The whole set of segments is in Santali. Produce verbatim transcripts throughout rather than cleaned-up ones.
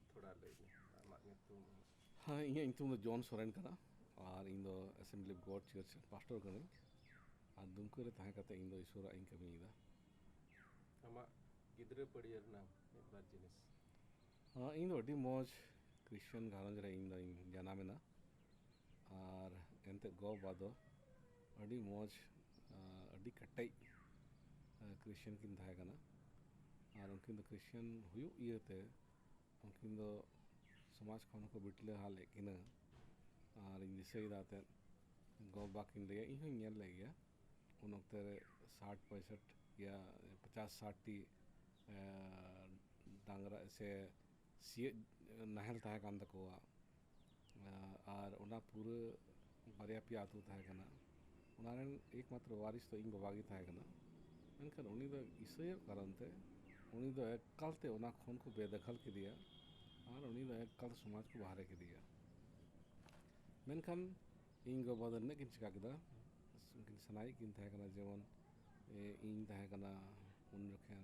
ᱛᱷᱚᱲᱟ ᱞᱟᱹᱭ ᱢᱮ, ᱟᱢᱟᱜ ᱧᱩᱛᱩᱢ? ᱦᱮᱸ, ᱤᱧᱟᱹᱜ ᱧᱩᱛᱩᱢ ᱫᱚ ᱡᱚᱱ ᱥᱚᱨᱮᱱ ᱠᱟᱱᱟ ᱟᱨ ᱤᱧ ᱫᱚ Assembly of God Church ᱨᱮᱱ ᱯᱟᱥᱴᱚᱨ ᱠᱟᱹᱱᱟᱹᱧ᱾ ᱟᱨ ᱫᱩᱢᱠᱟᱹ ᱨᱮ ᱛᱟᱦᱮᱸ ᱠᱟᱛᱮ ᱤᱧ ᱫᱚ ᱤᱥᱚᱨᱟᱜ ᱤᱧ ᱠᱟᱹᱢᱤᱭᱮᱫᱟ᱾ ᱟᱢᱟᱜ ᱜᱤᱫᱽᱨᱟᱹ ᱯᱟᱹᱲᱭᱟᱹ ᱨᱮᱱᱟᱜ ᱢᱤᱫ ᱵᱟᱨ ᱡᱤᱱᱤᱥ᱾ ᱦᱮᱸ, ᱤᱧ ᱫᱚ ᱟᱹᱰᱤ ᱢᱚᱡᱽ ᱠᱨᱤᱥᱪᱤᱭᱟᱱ ᱜᱷᱟᱨᱚᱸᱡᱽ ᱨᱮ ᱤᱧ ᱫᱚᱧ ᱡᱟᱱᱟᱢ ᱮᱱᱟ᱾ ᱟᱨ ᱮᱱᱛᱮᱫ ᱜᱚ ᱵᱟᱵᱟ ᱫᱚ ᱟᱹᱰᱤ ᱢᱚᱡᱽ, ᱟᱹᱰᱤ ᱠᱮᱴᱮᱡ ᱠᱨᱤᱥᱪᱤᱭᱟᱱ ᱠᱤᱱ ᱛᱟᱦᱮᱸ ᱠᱟᱱᱟ᱾ ᱟᱨ ᱩᱱᱠᱤᱱ ᱫᱚ ᱠᱨᱤᱥᱪᱤᱭᱟᱱ ᱦᱩᱭᱩᱜ ᱤᱭᱟᱹᱛᱮ ᱩᱱᱠᱤᱱ ᱫᱚ ᱥᱚᱢᱟᱡᱽ ᱠᱷᱚᱱ ᱦᱚᱸᱠᱚ ᱵᱤᱴᱞᱟᱹ ᱦᱟᱞ ᱞᱮᱫ ᱠᱤᱱᱟᱹ᱾ ᱟᱨ ᱤᱧ ᱫᱤᱥᱟᱹᱭᱮᱫᱟ ᱮᱱᱛᱮᱫ ᱜᱚ ᱵᱟᱵᱟ ᱠᱤᱱ ᱞᱟᱹᱭᱟ, ᱤᱧ ᱦᱚᱸᱧ ᱧᱮᱞ ᱞᱮᱫ ᱜᱮᱭᱟ ᱩᱱ ᱚᱠᱛᱮ ᱨᱮ ᱥᱟᱴ ᱯᱚᱸᱭᱥᱚᱴ ᱭᱟ ᱯᱚᱪᱟᱥ ᱥᱟᱴ ᱴᱤ ᱰᱟᱝᱨᱟ ᱥᱮ ᱥᱤᱭᱳᱜ ᱱᱟᱦᱮᱞ ᱛᱟᱦᱮᱸ ᱠᱟᱱ ᱛᱟᱠᱚᱣᱟ᱾ ᱟᱨ ᱚᱱᱟ ᱯᱩᱨᱟᱹ ᱵᱟᱨᱭᱟ ᱯᱮᱭᱟ ᱟᱹᱛᱩ ᱛᱟᱦᱮᱸ ᱠᱟᱱᱟ᱾ ᱚᱱᱟ ᱨᱮᱱ ᱮᱠᱢᱟᱛᱨᱚ ᱣᱟᱨᱤᱥ ᱫᱚ ᱤᱧ ᱵᱟᱵᱟ ᱜᱮ ᱛᱟᱦᱮᱸ ᱠᱟᱱᱟ᱾ ᱢᱮᱱᱠᱷᱟᱱ ᱩᱱᱤ ᱫᱚ ᱤᱥᱟᱹᱭᱚᱜ ᱠᱟᱨᱚᱱ ᱛᱮ ᱩᱱᱤ ᱫᱚ ᱮᱠᱟᱞ ᱛᱮ ᱚᱱᱟ ᱠᱷᱚᱱ ᱠᱚ ᱵᱮᱫᱚᱠᱷᱚᱞ ᱠᱮᱫᱮᱭᱟ ᱟᱨ ᱩᱱᱤ ᱫᱚ ᱮᱠᱟᱞ ᱥᱚᱢᱟᱡᱽ ᱠᱚ ᱵᱟᱦᱨᱮ ᱠᱮᱫᱮᱭᱟ᱾ ᱢᱮᱱᱠᱷᱟᱱ ᱤᱧ ᱜᱚ ᱵᱟᱵᱟ ᱫᱚ ᱱᱤᱱᱟᱹᱜ ᱠᱤᱱ ᱪᱤᱠᱟ ᱠᱮᱫᱟ, ᱩᱱᱠᱤᱱ ᱥᱟᱱᱟᱭᱮᱫ ᱠᱤᱱ ᱛᱟᱦᱮᱸ ᱠᱟᱱᱟ, ᱡᱮᱢᱚᱱ ᱤᱧ ᱛᱟᱦᱮᱸ ᱠᱟᱱᱟ ᱩᱱ ᱡᱚᱠᱷᱮᱱ,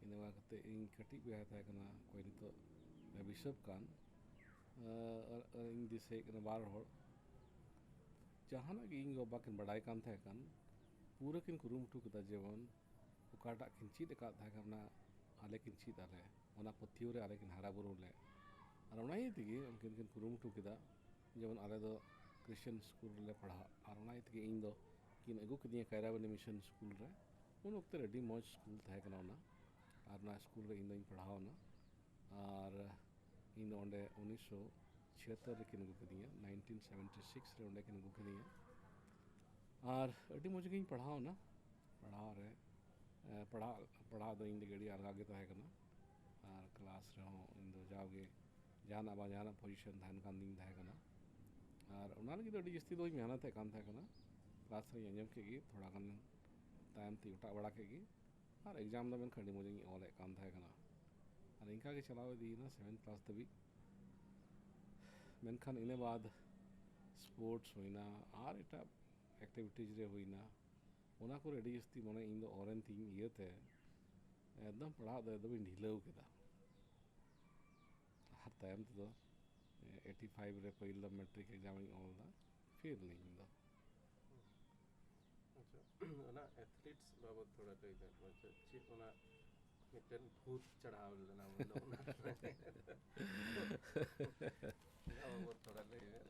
ᱤᱱᱟᱹ ᱵᱟᱫ ᱠᱟᱛᱮ ᱤᱧ ᱠᱟᱹᱴᱤᱡ ᱵᱚᱭᱦᱟ ᱛᱟᱦᱮᱸ ᱠᱟᱱᱟ, ᱚᱠᱚᱭ ᱱᱤᱛᱚᱜ ᱵᱤᱥᱚᱯ ᱠᱟᱱ, ᱤᱧ ᱫᱤᱥᱟᱹᱭᱮᱫ ᱠᱟᱱᱟ ᱵᱟᱨ ᱦᱚᱲ᱾ ᱡᱟᱦᱟᱱᱟᱜ ᱜᱮ ᱤᱧ ᱜᱚ ᱵᱟᱵᱟ ᱠᱤᱱ ᱵᱟᱰᱟᱭ ᱠᱟᱱ ᱛᱟᱦᱮᱸ ᱠᱟᱱ, ᱯᱩᱨᱟᱹ ᱠᱤᱱ ᱠᱩᱨᱩᱢᱩᱴᱩ ᱠᱮᱫᱟ, ᱡᱮᱢᱚᱱ ᱚᱠᱟᱴᱟᱜ ᱠᱤᱱ ᱪᱮᱫ ᱟᱠᱟᱫ ᱛᱟᱦᱮᱸ ᱠᱟᱱᱟ, ᱚᱱᱟ ᱟᱞᱮ ᱠᱤᱱ ᱪᱮᱫ ᱟᱞᱮ, ᱚᱱᱟ ᱯᱟᱹᱛᱭᱟᱹᱣ ᱨᱮ ᱟᱞᱮ ᱠᱤᱱ ᱦᱟᱨᱟ ᱵᱩᱨᱩ ᱞᱮ᱾ ᱟᱨ ᱚᱱᱟ ᱤᱭᱟᱹ ᱛᱮᱜᱮ ᱩᱱᱠᱤᱱ ᱠᱤᱱ ᱠᱩᱨᱩᱢᱩᱴᱩ ᱠᱮᱫᱟ, ᱡᱮᱢᱚᱱ ᱟᱞᱮ ᱫᱚ ᱠᱨᱤᱥᱪᱤᱭᱟᱱ ᱥᱠᱩᱞ ᱨᱮᱞᱮ ᱯᱟᱲᱦᱟᱜ᱾ ᱟᱨ ᱚᱱᱟ ᱤᱭᱟᱹ ᱛᱮᱜᱮ ᱤᱧ ᱫᱚ ᱠᱤᱱ ᱟᱹᱜᱩ ᱠᱤᱫᱤᱧᱟ ᱠᱟᱭᱨᱟᱵᱟᱹᱱᱤ ᱢᱤᱥᱚᱱ ᱥᱠᱩᱞ ᱨᱮ᱾ ᱩᱱ ᱚᱠᱛᱮ ᱨᱮ ᱟᱹᱰᱤ ᱢᱚᱡᱽ ᱥᱠᱩᱞ ᱛᱟᱦᱮᱸ ᱠᱟᱱᱟ ᱚᱱᱟ, ᱟᱨ ᱚᱱᱟ ᱥᱠᱩᱞ ᱨᱮ ᱤᱧ ᱫᱚᱧ ᱯᱟᱲᱦᱟᱣ ᱮᱱᱟ᱾ ᱟᱨ ᱤᱧ ᱫᱚ ᱚᱸᱰᱮ ᱩᱱᱤᱥᱥᱚ ᱪᱷᱤᱭᱟᱛᱛᱚᱨ ᱨᱮᱠᱤᱱ ᱟᱹᱜᱩ ᱠᱤᱫᱤᱧᱟ, ᱱᱟᱭᱤᱱᱴᱤᱱ ᱥᱮᱵᱷᱮᱱᱴᱤ ᱥᱤᱠᱥ ᱨᱮ ᱚᱸᱰᱮ ᱠᱤᱱ ᱟᱹᱜᱩ ᱠᱤᱫᱤᱧᱟ᱾ ᱟᱨ ᱟᱹᱰᱤ ᱢᱚᱡᱽ ᱜᱤᱧ ᱯᱟᱲᱦᱟᱣ ᱮᱱᱟ᱾ ᱯᱟᱲᱦᱟᱣ ᱨᱮ ᱯᱟᱲᱦᱟᱜ ᱯᱟᱲᱦᱟᱣ ᱫᱚ ᱤᱧ ᱞᱟᱹᱜᱤᱫ ᱟᱹᱰᱤ ᱟᱞᱜᱟ ᱜᱮ ᱛᱟᱦᱮᱸ ᱠᱟᱱᱟ᱾ ᱟᱨ ᱠᱞᱟᱥ ᱨᱮᱦᱚᱸ ᱤᱧ ᱫᱚ ᱡᱟᱣᱜᱮ ᱡᱟᱦᱟᱱᱟᱜ ᱵᱟᱝ ᱡᱟᱦᱟᱱᱟᱜ ᱯᱚᱡᱤᱥᱚᱱ ᱛᱟᱦᱮᱱ ᱠᱟᱱ ᱛᱤᱧ ᱛᱟᱦᱮᱸ ᱠᱟᱱᱟ᱾ ᱟᱨ ᱚᱱᱟ ᱞᱟᱹᱜᱤᱫ ᱫᱚ ᱟᱹᱰᱤ ᱡᱟᱹᱥᱛᱤ ᱫᱚ ᱵᱟᱹᱧ ᱢᱮᱦᱱᱚᱛᱮᱫ ᱠᱟᱱ ᱛᱟᱦᱮᱸ ᱠᱟᱱᱟ᱾ ᱠᱞᱟᱥ ᱨᱤᱧ ᱟᱸᱡᱚᱢ ᱠᱮᱫ ᱜᱮ, ᱛᱷᱚᱲᱟ ᱜᱟᱱ ᱛᱟᱭᱚᱢ ᱛᱮᱧ ᱚᱴᱟᱜ ᱵᱟᱲᱟ ᱠᱮᱫ ᱜᱮ᱾ ᱟᱨ ᱮᱠᱡᱟᱢ ᱫᱚ ᱢᱮᱱᱠᱷᱟᱱ ᱟᱹᱰᱤ ᱢᱚᱡᱽ ᱤᱧ ᱚᱞᱮᱫ ᱠᱟᱱ ᱛᱟᱦᱮᱸ ᱠᱟᱱᱟ᱾ ᱟᱨ ᱤᱱᱠᱟ ᱜᱮ ᱪᱟᱞᱟᱣ ᱤᱫᱤᱭᱮᱱᱟ ᱥᱮᱵᱷᱮᱱ ᱠᱞᱟᱥ ᱫᱷᱟᱹᱵᱤᱡ᱾ ᱢᱮᱱᱠᱷᱟᱱ ᱤᱱᱟᱹ ᱵᱟᱫ ᱥᱯᱳᱨᱴᱥ ᱦᱩᱭᱱᱟ ᱟᱨ ᱮᱴᱟᱜ ᱮᱠᱴᱤᱵᱷᱤᱴᱤᱡᱽ ᱨᱮ ᱦᱩᱭᱱᱟ, ᱚᱱᱟ ᱠᱚᱨᱮ ᱟᱹᱰᱤ ᱡᱟᱹᱥᱛᱤ ᱢᱚᱱᱮ ᱤᱧ ᱫᱚ ᱚᱨ ᱮᱱ ᱛᱤᱧ ᱤᱭᱟᱹᱛᱮ ᱮᱠᱫᱚᱢ ᱯᱟᱲᱦᱟᱜ ᱫᱚ ᱮᱠᱫᱚᱢ ᱤᱧ ᱰᱷᱤᱞᱟᱹᱣ ᱠᱮᱫᱟ᱾ ᱛᱟᱭᱚᱢ ᱛᱮᱫᱚ ᱮᱭᱤᱴᱤ ᱯᱷᱟᱭᱤᱵᱷ ᱨᱮ ᱯᱟᱹᱦᱤᱞ ᱫᱚ ᱢᱮᱴᱨᱤᱠ ᱮᱠᱡᱟᱢ ᱤᱧ ᱚᱞ ᱮᱫᱟ, ᱯᱷᱮᱞ ᱞᱤᱧ ᱤᱧ ᱫᱚ᱾ ᱟᱪᱪᱷᱟ, ᱚᱱᱟ ᱮᱛᱷᱞᱤᱴᱥ ᱵᱟᱵᱚᱛ ᱛᱷᱚᱲᱟ ᱞᱟᱹᱭ ᱵᱮᱱ, ᱢᱟᱱᱮ ᱪᱮᱫ, ᱪᱮᱫ ᱚᱱᱟ ᱢᱤᱫᱴᱮᱱ ᱵᱷᱩᱛ ᱪᱟᱲᱦᱟᱣ ᱞᱮᱱᱟ ᱵᱚᱞᱮ, ᱚᱱᱟ ᱚᱱᱟ ᱵᱟᱵᱚᱛ ᱛᱷᱚᱲᱟ ᱞᱟᱹᱭ ᱵᱮᱱ᱾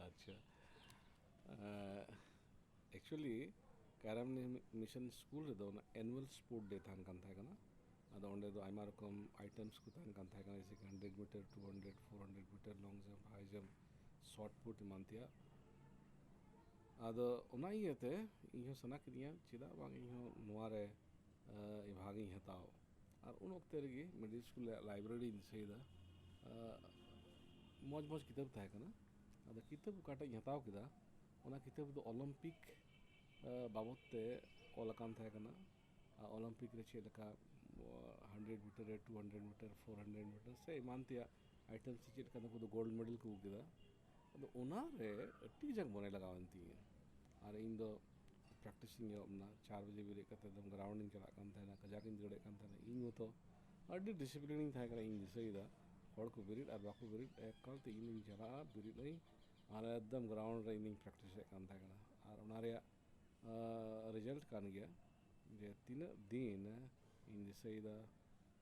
ᱟᱪᱪᱷᱟ, ᱮᱠᱪᱩᱭᱮᱞᱤ ᱠᱟᱭᱨᱟᱢ ᱢᱤᱥᱚᱱ ᱥᱠᱩᱞ ᱨᱮᱫᱚ ᱚᱱᱟ ᱮᱱᱩᱣᱟᱞ ᱥᱯᱳᱨᱴ ᱰᱮ ᱛᱟᱦᱮᱱ ᱠᱟᱱ ᱛᱟᱦᱮᱸ ᱠᱟᱱᱟ᱾ ᱟᱫᱚ ᱚᱸᱰᱮ ᱫᱚ ᱟᱭᱢᱟ ᱨᱚᱠᱚᱢ ᱟᱭᱴᱮᱢᱥ ᱠᱚ ᱛᱟᱦᱮᱱ ᱠᱟᱱ ᱛᱟᱦᱮᱸ ᱠᱟᱱᱟ, ᱡᱮᱭᱥᱮ ᱠᱤ hundred metre, two hundred, four hundred metre long jump, high jump, shot put ᱮᱢᱟᱱ ᱛᱮᱭᱟᱜ᱾ ᱟᱫᱚ ᱚᱱᱟ ᱤᱭᱟᱹᱛᱮ ᱤᱧᱦᱚᱸ ᱥᱟᱱᱟ ᱠᱤᱫᱤᱧᱟ, ᱪᱮᱫᱟᱜ ᱵᱟᱝ ᱤᱧᱦᱚᱸ ᱱᱚᱣᱟ ᱨᱮ ᱵᱷᱟᱜᱽ ᱤᱧ ᱦᱟᱛᱟᱣ᱾ ᱟᱨ ᱩᱱ ᱚᱠᱛᱮ ᱨᱮᱜᱮ ᱢᱤᱰᱤᱞ ᱥᱠᱩᱞ ᱨᱮᱭᱟᱜ ᱞᱟᱭᱵᱨᱮᱨᱤᱧ ᱫᱤᱥᱟᱹᱭᱮᱫᱟ, ᱢᱚᱡᱽ ᱢᱚᱡᱽ ᱠᱤᱛᱟᱹᱵ ᱛᱟᱦᱮᱸ ᱠᱟᱱᱟ᱾ ᱟᱫᱚ ᱠᱤᱛᱟᱹᱵ ᱚᱠᱟᱴᱟᱜ ᱤᱧ ᱦᱟᱛᱟᱣ ᱠᱮᱫᱟ, ᱚᱱᱟ ᱠᱤᱛᱟᱹᱵ ᱫᱚ ᱚᱞᱤᱢᱯᱤᱠ ᱵᱟᱵᱚᱫ ᱛᱮ ᱚᱞ ᱟᱠᱟᱱ ᱛᱟᱦᱮᱸ ᱠᱟᱱᱟ᱾ ᱟᱨ ᱚᱞᱤᱢᱯᱤᱠ ᱨᱮ ᱪᱮᱫ ᱞᱮᱠᱟ ᱦᱟᱱᱰᱨᱮᱰ ᱢᱤᱴᱟᱨ ᱨᱮ, two hundred metre, four hundred metre ᱥᱮ ᱮᱢᱟᱱ ᱛᱮᱭᱟᱜ ᱟᱭᱴᱮᱢ ᱥᱮ ᱪᱮᱫ ᱞᱮᱠᱟ ᱱᱩᱠᱩ ᱫᱚ ᱜᱳᱞᱰ ᱢᱮᱰᱮᱞ ᱠᱚ ᱟᱹᱜᱩ ᱠᱮᱫᱟ᱾ ᱟᱫᱚ ᱚᱱᱟᱨᱮ ᱟᱹᱰᱤ ᱠᱟᱡᱟᱠ ᱢᱚᱱᱮ ᱞᱟᱜᱟᱣᱮᱱ ᱛᱤᱧᱟᱹ᱾ ᱟᱨ ᱤᱧ ᱫᱚ ᱯᱨᱮᱠᱴᱤᱥ ᱤᱧ ᱮᱦᱚᱵ ᱮᱱᱟ᱾ ᱪᱟᱨ ᱵᱟᱡᱮ ᱵᱮᱨᱮᱫ ᱠᱟᱛᱮ ᱮᱠᱫᱚᱢ ᱜᱨᱟᱣᱩᱱᱰ ᱤᱧ ᱪᱟᱞᱟᱜ ᱠᱟᱱ ᱛᱟᱦᱮᱱᱟ, ᱠᱟᱡᱟᱠ ᱤᱧ ᱫᱟᱹᱲᱮᱫ ᱠᱟᱱ ᱛᱟᱦᱮᱱᱟ᱾ ᱤᱧ ᱢᱚᱛᱚ ᱟᱹᱰᱤ ᱰᱤᱥᱤᱯᱞᱤᱱ ᱤᱧ ᱛᱟᱦᱮᱸ ᱠᱟᱱᱟ᱾ ᱤᱧ ᱫᱤᱥᱟᱹᱭᱮᱫᱟ, ᱦᱚᱲ ᱠᱚ ᱵᱮᱨᱮᱫ ᱟᱨ ᱵᱟᱠᱚ ᱵᱮᱨᱮᱫ, ᱮᱠᱟᱞ ᱛᱮ ᱤᱧ ᱫᱚᱧ ᱪᱟᱞᱟᱜᱼᱟ, ᱵᱮᱨᱮᱫ ᱟᱹᱧ ᱟᱨ ᱮᱠᱫᱚᱢ ᱜᱨᱟᱣᱩᱱᱰ ᱨᱮ ᱤᱧ ᱫᱚᱧ ᱯᱨᱮᱠᱴᱤᱥᱮᱫ ᱠᱟᱱ ᱛᱟᱦᱮᱸ ᱠᱟᱱᱟ᱾ ᱟᱨ ᱚᱱᱟ ᱨᱮᱭᱟᱜ ᱨᱮᱡᱟᱞᱴ ᱠᱟᱱ ᱜᱮᱭᱟ ᱡᱮ ᱛᱤᱱᱟᱹᱜ ᱫᱤᱱ ᱤᱧ ᱫᱤᱥᱟᱹᱭᱮᱫᱟ,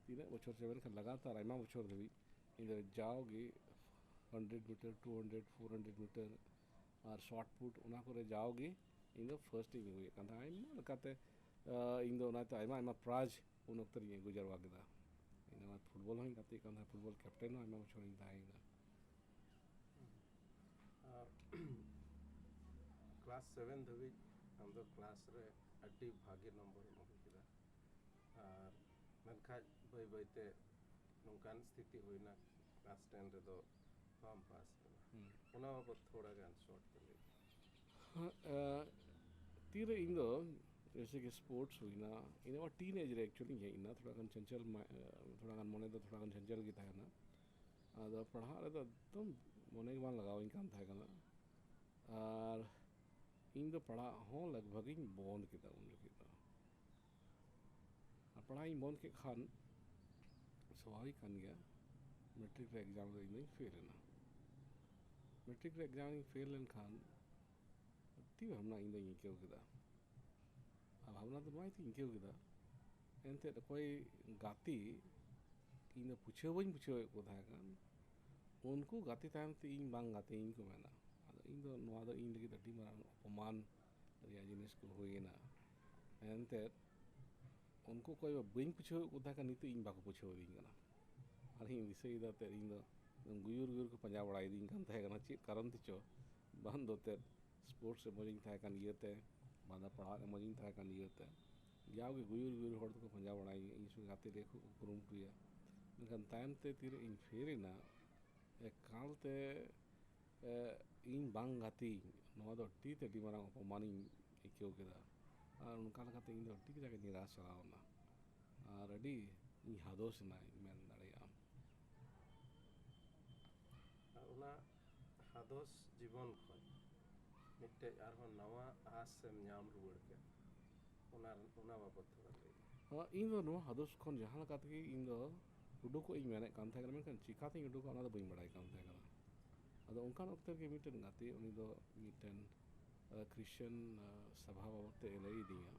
ᱛᱤᱱᱟᱹᱜ ᱵᱚᱪᱷᱚᱨ ᱪᱮ ᱢᱮᱱᱠᱷᱟᱱ ᱞᱟᱜᱟᱛᱟᱨ ᱟᱭᱢᱟ ᱵᱚᱪᱷᱚᱨ ᱫᱷᱟᱹᱵᱤᱡ ᱤᱧ ᱫᱚ ᱡᱟᱣᱜᱮ hundred metre, two hundred, four hundred metre ᱟᱨ ᱥᱚᱴ ᱯᱩᱴ, ᱚᱱᱟ ᱠᱚᱨᱮ ᱡᱟᱣᱜᱮ ᱤᱧ ᱫᱚ ᱯᱷᱟᱨᱥᱴ ᱤᱧ ᱟᱹᱜᱩᱭᱮᱫ ᱠᱟᱱ ᱛᱟᱦᱮᱸᱫ᱾ ᱟᱭᱢᱟ ᱞᱮᱠᱟᱛᱮ ᱤᱧ ᱫᱚ ᱚᱱᱟᱛᱮ ᱟᱭᱢᱟ ᱟᱭᱢᱟ ᱯᱨᱟᱭᱤᱡᱽ ᱩᱱ ᱚᱠᱛᱚ ᱨᱤᱧ ᱟᱹᱜᱩ ᱡᱟᱨᱣᱟ ᱠᱮᱫᱟ᱾ ᱤᱧ ᱫᱚ ᱯᱷᱩᱴᱵᱚᱞ ᱦᱚᱸᱧ ᱜᱟᱛᱮᱜ ᱠᱟᱱ ᱛᱟᱦᱮᱸᱫ, ᱯᱷᱩᱴᱵᱚᱞ ᱠᱮᱯᱴᱮᱱ ᱦᱚᱸ ᱟᱭᱢᱟ ᱵᱚᱪᱷᱚᱨᱤᱧ ᱛᱟᱦᱮᱸᱭᱮᱱᱟ᱾ ᱟᱨ ᱠᱞᱟᱥ ᱥᱮᱵᱷᱮᱱ ᱫᱷᱟᱹᱵᱤᱡ ᱟᱢ ᱫᱚ ᱠᱞᱟᱥ ᱨᱮ ᱟᱹᱰᱤ ᱵᱷᱟᱜᱮ ᱱᱚᱢᱵᱚᱨᱮᱢ ᱟᱹᱜᱩ ᱠᱮᱫᱟ, ᱟᱨ ᱢᱮᱱᱠᱷᱟᱱ ᱵᱟᱹᱭ ᱵᱟᱹᱭᱛᱮ ᱱᱚᱝᱠᱟᱱ ᱥᱛᱷᱤᱛᱤ ᱦᱩᱭᱱᱟ ᱠᱞᱟᱥ ᱴᱮᱱ ᱨᱮᱫᱚ ᱵᱟᱢ ᱯᱟᱥ ᱞᱮᱱᱟ᱾ ᱦᱩᱸ᱾ ᱚᱱᱟ ᱵᱟᱵᱚᱫ ᱛᱷᱚᱲᱟ ᱜᱟᱱ ᱥᱚᱨᱴ ᱛᱮ ᱞᱟᱹᱭ ᱢᱮ᱾ ᱦᱮᱸ, ᱮ, ᱛᱤᱨᱮ ᱤᱧ ᱫᱚ ᱡᱮᱭᱥᱮ ᱠᱤ ᱥᱯᱳᱨᱴᱥ ᱦᱩᱭᱱᱟ, ᱤᱧ ᱟᱵᱟᱨ ᱴᱤᱱ ᱮᱡᱽ ᱨᱮ ᱮᱠᱪᱩᱭᱮᱞᱤᱧ ᱦᱮᱡ ᱮᱱᱟ᱾ ᱛᱷᱚᱲᱟ ᱜᱟᱱ ᱪᱚᱧᱪᱚᱞ ᱢᱟ-, ᱮ, ᱛᱷᱚᱲᱟ ᱜᱟᱱ ᱢᱚᱱᱮ ᱫᱚ ᱛᱷᱚᱲᱟ ᱜᱟᱱ ᱪᱚᱧᱪᱚᱞ ᱜᱮ ᱛᱟᱦᱮᱱᱟ᱾ ᱟᱫᱚ ᱯᱟᱲᱦᱟᱜ ᱨᱮᱫᱚ ᱮᱠᱫᱚᱢ ᱢᱚᱱᱮ ᱜᱮ ᱵᱟᱝ ᱞᱟᱜᱟᱣ ᱤᱧ ᱠᱟᱱ ᱛᱟᱦᱮᱸ ᱠᱟᱱᱟ᱾ ᱟᱨ ᱤᱧ ᱫᱚ ᱯᱟᱲᱦᱟᱜ ᱦᱚᱸ ᱞᱟᱜᱽ ᱵᱷᱟᱜᱽ ᱤᱧ ᱵᱚᱱᱫᱽ ᱠᱮᱫᱟ ᱩᱱ ᱡᱚᱠᱷᱮᱡ ᱫᱚ᱾ ᱟᱨ ᱯᱟᱲᱦᱟᱜ ᱤᱧ ᱵᱚᱱᱫᱽ ᱠᱮᱫ ᱠᱷᱟᱱ ᱥᱟᱵᱷᱟᱵᱤᱠ ᱠᱟᱱ ᱜᱮᱭᱟ, ᱢᱮᱴᱨᱤᱠ ᱨᱮ ᱮᱠᱡᱟᱢ ᱨᱮ ᱤᱧ ᱫᱚᱧ ᱯᱷᱮᱞ ᱮᱱᱟ᱾ ᱢᱮᱴᱨᱤᱠ ᱨᱮ ᱮᱠᱡᱟᱢ ᱨᱤᱧ ᱯᱷᱮᱞ ᱞᱮᱱᱠᱷᱟᱱ ᱟᱹᱰᱤ ᱵᱷᱟᱵᱽᱱᱟ ᱤᱧ ᱫᱚᱧ ᱟᱹᱭᱠᱟᱹᱣ ᱠᱮᱫᱟ᱾ ᱟᱨ ᱵᱷᱟᱵᱽᱱᱟ ᱫᱚ ᱱᱚᱣᱟ ᱤᱭᱟᱹᱛᱮᱧ ᱟᱹᱭᱠᱟᱹᱣ ᱠᱮᱫᱟ, ᱮᱱᱛᱮᱫ ᱚᱠᱚᱭ ᱜᱟᱛᱮ ᱤᱧ ᱫᱚ ᱵᱩᱡᱷᱟᱹᱣ ᱵᱟᱹᱧ ᱵᱩᱡᱷᱟᱹᱣᱮᱫ ᱠᱚ ᱛᱟᱦᱮᱸ ᱠᱟᱱ, ᱩᱱᱠᱩ ᱜᱟᱛᱮ ᱛᱟᱭᱚᱢ ᱛᱮ ᱤᱧ ᱵᱟᱝ ᱜᱟᱛᱮᱧ ᱠᱚ ᱢᱮᱱᱟ᱾ ᱟᱫᱚ ᱤᱧ ᱫᱚ ᱱᱚᱣᱟ ᱫᱚ ᱤᱧ ᱞᱟᱹᱜᱤᱫ ᱟᱹᱰᱤ ᱢᱟᱨᱟᱝ ᱚᱯᱚᱢᱟᱱ ᱨᱮᱭᱟᱜ ᱡᱤᱱᱤᱥ ᱠᱚ ᱦᱩᱭᱮᱱᱟ᱾ ᱮᱱᱛᱮᱫ ᱩᱱᱠᱩ ᱚᱠᱚᱭ ᱵᱟᱹᱧ ᱵᱩᱡᱷᱟᱹᱣᱮᱫ ᱠᱚ ᱛᱟᱦᱮᱸ ᱠᱟᱱᱟ, ᱱᱤᱛᱚᱜ ᱤᱧ ᱵᱟᱠᱚ ᱵᱩᱡᱷᱟᱹᱣ ᱫᱤᱧ ᱠᱟᱱᱟ᱾ ᱟᱨᱤᱧ ᱫᱤᱥᱟᱹᱭᱮᱫᱟ ᱛᱮᱫ ᱤᱧ ᱫᱚ ᱜᱩᱭᱩᱨ ᱜᱩᱭᱩᱨ ᱠᱚ ᱯᱟᱸᱡᱟ ᱵᱟᱲᱟᱭᱮᱫᱤᱧ ᱠᱟᱱ ᱛᱟᱦᱮᱸ ᱠᱟᱱᱟ, ᱪᱮᱫ ᱠᱟᱨᱚᱱ ᱛᱮᱪᱚ᱾ ᱵᱟᱝ ᱫᱚ ᱛᱮᱫ ᱥᱯᱳᱨᱴᱥ ᱨᱮ ᱢᱚᱡᱽ ᱤᱧ ᱛᱟᱦᱮᱸ ᱠᱟᱱ ᱤᱭᱟᱹᱛᱮ, ᱵᱟᱝ ᱫᱚ ᱯᱟᱲᱦᱟᱜ ᱨᱮ ᱢᱚᱡᱽ ᱤᱧ ᱛᱟᱦᱮᱸ ᱠᱟᱱ ᱤᱭᱟᱹᱛᱮ, ᱡᱟᱣᱜᱮ ᱜᱩᱭᱩᱨ ᱜᱩᱭᱩᱨ ᱦᱚᱲ ᱫᱚᱠᱚ ᱯᱟᱸᱡᱟ ᱵᱟᱲᱟᱭᱤᱧ, ᱤᱧ ᱥᱚᱸᱜᱮ ᱜᱟᱛᱮ ᱞᱟᱹᱜᱤᱫ ᱠᱚ ᱠᱩᱨᱩᱢᱩᱴᱩᱭᱟ᱾ ᱢᱮᱱᱠᱷᱟᱱ ᱛᱟᱭᱚᱢ ᱛᱮ ᱛᱤᱨᱮ ᱤᱧ ᱯᱷᱮᱞ ᱮᱱᱟ, ᱮᱠᱟᱞ ᱛᱮ ᱮ, ᱤᱧ ᱵᱟᱝ ᱜᱟᱛᱮᱧ, ᱱᱚᱣᱟ ᱫᱚ ᱟᱹᱰᱤ ᱛᱮ ᱟᱹᱰᱤ ᱢᱟᱨᱟᱝ ᱚᱯᱚᱢᱟᱱᱤᱧ ᱟᱹᱭᱠᱟᱹᱣ ᱠᱮᱫᱟ᱾ ᱟᱨ ᱚᱱᱠᱟ ᱞᱮᱠᱟᱛᱮ ᱤᱧ ᱫᱚ ᱟᱹᱰᱤ ᱠᱟᱡᱟᱠ ᱤᱧ ᱱᱤᱨᱟᱥ ᱪᱟᱞᱟᱣ ᱮᱱᱟ᱾ ᱟᱨ ᱟᱹᱰᱤ ᱤᱧ ᱦᱟᱫᱚᱥ ᱮᱱᱟ, ᱤᱧ ᱢᱮᱱ ᱫᱟᱲᱮᱭᱟᱜᱼᱟ᱾ ᱟᱨ ᱚᱱᱟ ᱦᱟᱫᱚᱥ ᱡᱤᱵᱚᱱ ᱠᱷᱚᱱ ᱢᱤᱫᱴᱮᱡ ᱟᱨᱦᱚᱸ ᱱᱟᱣᱟ ᱟᱸᱥ ᱮᱢ ᱧᱟᱢ ᱨᱩᱣᱟᱹᱲ ᱠᱮᱫ, ᱚᱱᱟ ᱚᱱᱟ ᱵᱟᱵᱚᱫ ᱛᱷᱚᱲᱟ ᱞᱟᱹᱭ ᱢᱮ᱾ ᱦᱚᱸ, ᱤᱧ ᱫᱚ ᱱᱚᱣᱟ ᱦᱟᱫᱚᱥ ᱠᱷᱚᱱ ᱡᱟᱦᱟᱸ ᱞᱮᱠᱟ ᱛᱮᱜᱮ ᱤᱧ ᱫᱚ ᱩᱰᱩᱠᱚᱜ ᱤᱧ ᱢᱮᱱᱮᱫ ᱠᱟᱱ ᱛᱟᱦᱮᱸ ᱠᱟᱱᱟ, ᱢᱮᱱᱠᱷᱟᱱ ᱪᱤᱠᱟᱛᱤᱧ ᱩᱰᱩᱠᱚᱜᱼᱟ ᱚᱱᱟ ᱫᱚ ᱵᱟᱹᱧ ᱵᱟᱲᱟᱭ ᱠᱟᱱ ᱛᱟᱦᱮᱸ ᱠᱟᱱᱟ᱾ ᱟᱫᱚ ᱚᱱᱠᱟᱱ ᱚᱠᱛᱮ ᱨᱮᱜᱮ ᱢᱤᱫᱴᱮᱱ ᱜᱟᱛᱮ, ᱩᱱᱤ ᱫᱚ ᱢᱤᱫᱴᱮᱱ ᱠᱷᱨᱤᱥᱪᱟᱱ ᱥᱟᱵᱷᱟ ᱵᱟᱵᱚᱫ ᱛᱮ ᱞᱟᱹᱭ ᱟᱹᱫᱤᱧᱟ,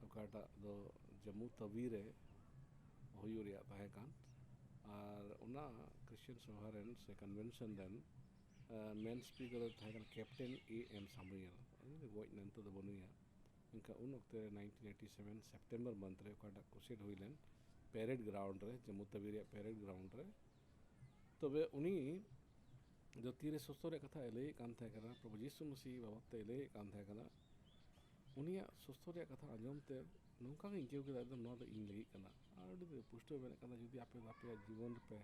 ᱚᱠᱟᱴᱟᱜ ᱫᱚ ᱡᱟᱢᱢᱩ ᱛᱟᱣᱤ ᱨᱮ ᱦᱩᱭᱩᱜ ᱨᱮᱭᱟᱜ ᱛᱟᱦᱮᱸ ᱠᱟᱱ᱾ ᱟᱨ ᱚᱱᱟ ᱠᱷᱨᱤᱥᱪᱟᱱ ᱥᱟᱵᱷᱟ ᱨᱮᱱ ᱥᱮ ᱠᱚᱱᱵᱷᱮᱱᱥᱚᱱ ᱨᱮᱱ ᱢᱮᱱ ᱥᱯᱤᱠᱟᱨ ᱫᱚ ᱛᱟᱦᱮᱸ ᱠᱟᱱᱟ ᱠᱮᱯᱴᱮᱱ ᱮ ᱮᱢ ᱥᱟᱢᱩᱭᱮᱞ᱾ ᱩᱱᱤ ᱫᱚ ᱜᱚᱡ ᱮᱱᱟ, ᱱᱤᱛᱚᱜ ᱫᱚ ᱵᱟᱹᱱᱩᱭᱟ᱾ ᱢᱮᱱᱠᱷᱟᱱ ᱩᱱ ᱚᱠᱛᱮ ᱨᱮ nineteen eighty seven September month ᱨᱮ ᱚᱠᱟᱴᱟᱜ ᱠᱨᱩᱥᱮᱰ ᱦᱩᱭ ᱞᱮᱱ ᱯᱮᱨᱮᱰ ᱜᱨᱟᱣᱩᱱᱰ ᱨᱮ, ᱡᱟᱢᱢᱩ ᱛᱟᱣᱤ ᱨᱮᱭᱟᱜ ᱯᱮᱨᱮᱰ ᱜᱨᱟᱣᱩᱱᱰ ᱨᱮ, ᱛᱚᱵᱮ ᱩᱱᱤ ᱫᱚ ᱛᱤᱨᱮ ᱥᱩᱥᱛᱷᱚ ᱨᱮᱭᱟᱜ ᱠᱟᱛᱷᱟ ᱞᱟᱹᱭᱮᱫ ᱠᱟᱱ ᱛᱟᱦᱮᱸ ᱠᱟᱱᱟ, ᱯᱨᱚᱵᱷᱩ ᱡᱤᱥᱩ ᱢᱟᱹᱥᱤ ᱵᱟᱵᱚᱫ ᱛᱮ ᱞᱟᱹᱭᱮᱫ ᱠᱟᱱ ᱛᱟᱦᱮᱸ ᱠᱟᱱᱟ᱾ ᱩᱱᱤᱭᱟᱜ ᱥᱩᱥᱛᱷᱚ ᱨᱮᱭᱟᱜ ᱠᱟᱛᱷᱟ ᱟᱸᱡᱚᱢ ᱛᱮ ᱱᱚᱝᱠᱟ ᱜᱤᱧ ᱟᱹᱭᱠᱟᱹᱣ ᱠᱮᱫᱟ, ᱮᱠᱫᱚᱢ ᱱᱚᱣᱟ ᱫᱚ ᱤᱧ ᱞᱟᱹᱜᱤᱫ ᱠᱟᱱᱟ᱾ ᱟᱨ ᱟᱹᱰᱤ ᱯᱩᱥᱴᱟᱹᱣ ᱢᱮᱱᱮᱫ ᱠᱟᱱᱟ, ᱡᱩᱫᱤ ᱟᱯᱮ ᱫᱚ ᱟᱯᱮᱭᱟᱜ ᱡᱤᱵᱚᱱ ᱨᱮᱯᱮ,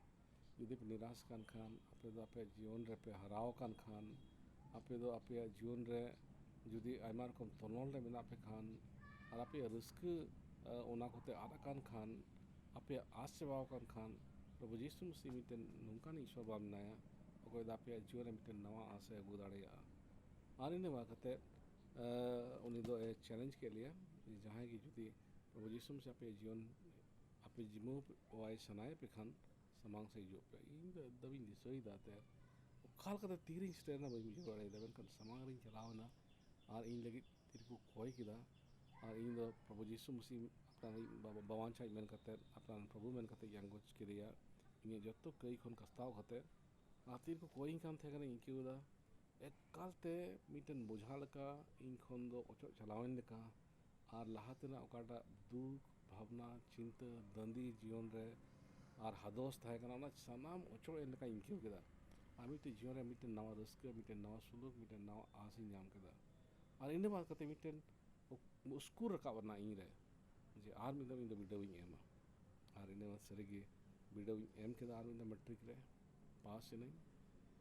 ᱡᱩᱫᱤ ᱯᱮ ᱱᱤᱨᱟᱥ ᱠᱟᱱ ᱠᱷᱟᱱ, ᱟᱯᱮ ᱫᱚ ᱟᱯᱮᱭᱟᱜ ᱡᱤᱭᱚᱱ ᱨᱮᱯᱮ ᱦᱟᱨᱟᱣ ᱟᱠᱟᱱ ᱠᱷᱟᱱ, ᱟᱯᱮ ᱫᱚ ᱟᱯᱮᱭᱟᱜ ᱡᱤᱭᱚᱱ ᱨᱮ ᱡᱩᱫᱤ ᱟᱭᱢᱟ ᱨᱚᱠᱚᱢ ᱛᱚᱱᱚᱞ ᱨᱮ ᱢᱮᱱᱟᱜ ᱯᱮ ᱠᱷᱟᱱ, ᱟᱨ ᱟᱯᱮᱭᱟᱜ ᱨᱟᱹᱥᱠᱟᱹ, ᱚᱱᱟ ᱠᱚᱛᱮ ᱟᱫ ᱟᱠᱟᱱ ᱠᱷᱟᱱ, ᱟᱯᱮᱭᱟᱜ ᱟᱸᱥ ᱪᱟᱵᱟᱣ ᱟᱠᱟᱱ ᱠᱷᱟᱱ, ᱯᱨᱚᱵᱷᱩ ᱡᱤᱥᱩ ᱢᱟᱹᱥᱤ ᱢᱤᱫᱴᱮᱱ ᱱᱚᱝᱠᱟᱱ ᱤᱥᱚᱨ ᱵᱟᱝ ᱢᱮᱱᱟᱭᱟ, ᱚᱠᱚᱭ ᱫᱚ ᱟᱯᱮᱭᱟᱜ ᱡᱤᱭᱚᱱ ᱨᱮ ᱢᱤᱫᱴᱮᱱ ᱱᱟᱣᱟ ᱟᱸᱥ ᱮ ᱟᱹᱜᱩ ᱫᱟᱲᱮᱭᱟᱜᱼᱟ᱾ ᱟᱨ ᱤᱱᱟᱹ ᱵᱟᱫ ᱠᱟᱛᱮ ᱩᱱᱤ ᱫᱚ ᱮ ᱪᱮᱞᱮᱧᱡᱽ ᱠᱮᱫ ᱞᱮᱭᱟ, ᱡᱟᱦᱟᱸᱭ ᱜᱮ ᱡᱩᱫᱤ ᱯᱨᱚᱵᱷᱩ ᱡᱤᱥᱩ ᱢᱟᱹᱥᱤ ᱟᱯᱮᱭᱟᱜ ᱡᱤᱭᱚᱱ ᱟᱯᱮ ᱡᱤᱢᱟᱹᱣᱟᱭ ᱥᱟᱱᱟᱭᱮᱫ ᱯᱮ ᱠᱷᱟᱱ, ᱥᱟᱢᱟᱝ ᱥᱮᱫ ᱦᱤᱡᱩᱜ ᱯᱮ᱾ ᱤᱧ ᱫᱚ ᱮᱠᱫᱚᱢᱤᱧ ᱫᱤᱥᱟᱹᱭᱮᱫᱟ ᱮᱱᱛᱮᱫ, ᱚᱠᱟ ᱞᱮᱠᱟᱛᱮ ᱛᱤᱨᱤᱧ ᱥᱮᱴᱮᱨᱮᱱᱟ ᱵᱟᱹᱧ ᱵᱩᱡᱷᱟᱹᱣ ᱫᱟᱲᱮᱭᱟᱫᱟ, ᱢᱮᱱᱠᱷᱟᱱ ᱥᱟᱢᱟᱝ ᱨᱤᱧ ᱪᱟᱞᱟᱣ ᱮᱱᱟ ᱟᱨ ᱤᱧ ᱞᱟᱹᱜᱤᱫ ᱛᱤᱨᱮᱠᱚ ᱠᱚᱭ ᱠᱮᱫᱟ᱾ ᱟᱨ ᱤᱧ ᱫᱚ ᱯᱨᱚᱵᱷᱩ ᱡᱤᱥᱩ ᱢᱟᱹᱥᱤ ᱟᱯᱱᱟᱨᱤᱡ ᱵᱟᱵᱟ-, ᱵᱟᱧᱪᱟᱣᱤᱡ ᱢᱮᱱ ᱠᱟᱛᱮᱫ, ᱟᱯᱱᱟᱨ ᱯᱨᱚᱵᱷᱩ ᱢᱮᱱ ᱠᱟᱛᱮᱫ ᱤᱧ ᱟᱸᱜᱚᱪ ᱠᱮᱫᱮᱭᱟ, ᱤᱧᱟᱹᱜ ᱡᱚᱛᱚ ᱠᱟᱹᱭ ᱠᱷᱚᱱ ᱠᱟᱥᱛᱟᱣ ᱠᱟᱛᱮᱫ᱾ ᱟᱨ ᱛᱤᱨᱮᱠᱚ ᱠᱚᱭᱤᱧ ᱠᱟᱱ ᱛᱟᱦᱮᱸ ᱠᱟᱱᱟ, ᱤᱧ ᱟᱹᱭᱠᱟᱹᱣ ᱮᱫᱟ ᱮᱠᱟᱞᱛᱮ ᱢᱤᱫᱴᱮᱱ ᱵᱚᱡᱷᱟ ᱞᱮᱠᱟ ᱤᱧ ᱠᱷᱚᱱ ᱫᱚ ᱚᱪᱚᱜ ᱪᱟᱞᱟᱣᱮᱱ ᱞᱮᱠᱟ᱾ ᱟᱨ ᱞᱟᱦᱟ ᱛᱮᱱᱟᱜ ᱚᱠᱟᱴᱟᱜ ᱫᱩᱠ, ᱵᱷᱟᱵᱽᱱᱟ, ᱪᱤᱱᱛᱟᱹ, ᱫᱟᱹᱱᱫᱤ ᱡᱤᱭᱚᱱ ᱨᱮ ᱟᱨ ᱦᱟᱫᱚᱥ ᱛᱟᱦᱮᱸ ᱠᱟᱱᱟ, ᱚᱱᱟ ᱥᱟᱱᱟᱢ ᱚᱪᱚᱜ ᱮᱱ ᱞᱮᱠᱟᱧ ᱟᱹᱭᱠᱟᱹᱣ ᱠᱮᱫᱟ᱾ ᱟᱨ ᱢᱤᱫᱴᱮᱱ ᱡᱤᱭᱚᱱ ᱨᱮ ᱢᱤᱫᱴᱮᱱ ᱱᱟᱣᱟ ᱨᱟᱹᱥᱠᱟᱹ, ᱢᱤᱫᱴᱮᱱ ᱱᱟᱣᱟ ᱥᱩᱞᱩᱠ, ᱢᱤᱫᱴᱮᱱ ᱱᱟᱣᱟ ᱟᱸᱥ ᱤᱧ ᱧᱟᱢ ᱠᱮᱫᱟ᱾ ᱟᱨ ᱤᱱᱟᱹ ᱵᱟᱫ ᱠᱟᱛᱮ ᱢᱤᱫᱴᱮᱱ ᱩᱥᱠᱩᱨ ᱨᱟᱠᱟᱵ ᱮᱱᱟ ᱤᱧ ᱨᱮ, ᱡᱮ ᱟᱨ ᱢᱤᱫ ᱫᱷᱟᱣ ᱤᱧ ᱫᱚ ᱵᱤᱰᱟᱹᱣ ᱤᱧ ᱮᱢᱟ᱾ ᱟᱨ ᱤᱱᱟᱹ ᱥᱟᱹᱨᱤᱜᱮ ᱵᱤᱰᱟᱹᱣ ᱤᱧ ᱮᱢ ᱠᱮᱫᱟ ᱟᱨ ᱢᱤᱫ ᱫᱷᱟᱣ ᱢᱮᱴᱨᱤᱠ ᱨᱮ᱾ ᱯᱟᱥ ᱮᱱᱟᱹᱧ᱾